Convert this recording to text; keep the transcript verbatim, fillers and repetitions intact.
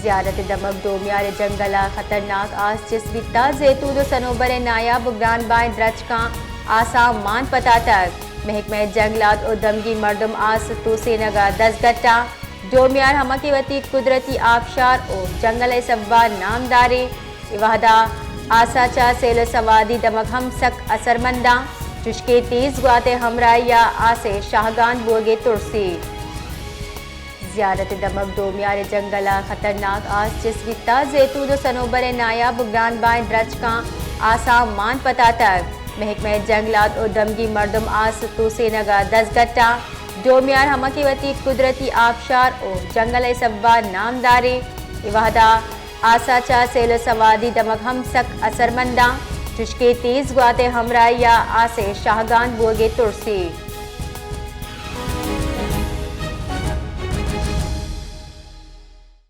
زیارت دمگ ڈومیار جنگل آ خطرناک آس چست بیتا، زیتون و صنوبر نایاب و گران بائیں درچکاں آساں مان پتاتگ۔ محکمہ جنگلات و دمگی مردم آس توسینگ آ دزگٹ آ۔ ڈومیار ہمہ کہ وتی قدرتی آبشار و جنگل ءِ سوب آ نامدارے۔ ای وہدا آسا چا سیل و سوادی دمگ ہم سک اثرمند آ۔ چشکے تیز گوات ءِ ہمراہی آ آسے شاہگان بوگ ءِ تڑسے۔ زیارت دمگ ڈومیار جنگل آ خطرناک آس چست بیتا، زیتون و صنوبر نایاب و گران بائیں درچکاں آساں مان پتاتگ۔ محکمہ جنگلات و دمگی مردم آس توسینگ آ دزگٹ آ۔ ڈومیار ہمہ کہ وتی قدرتی آبشار و جنگل ءِ سوب آ نامدارے۔ ای وہدا آسا چا سیل و سوادی دمگ ہم سک اثرمند آ۔ چشکے تیز گوات ءِ ہمراہی آ آسے شاہگان بوگ ءِ تڑسے۔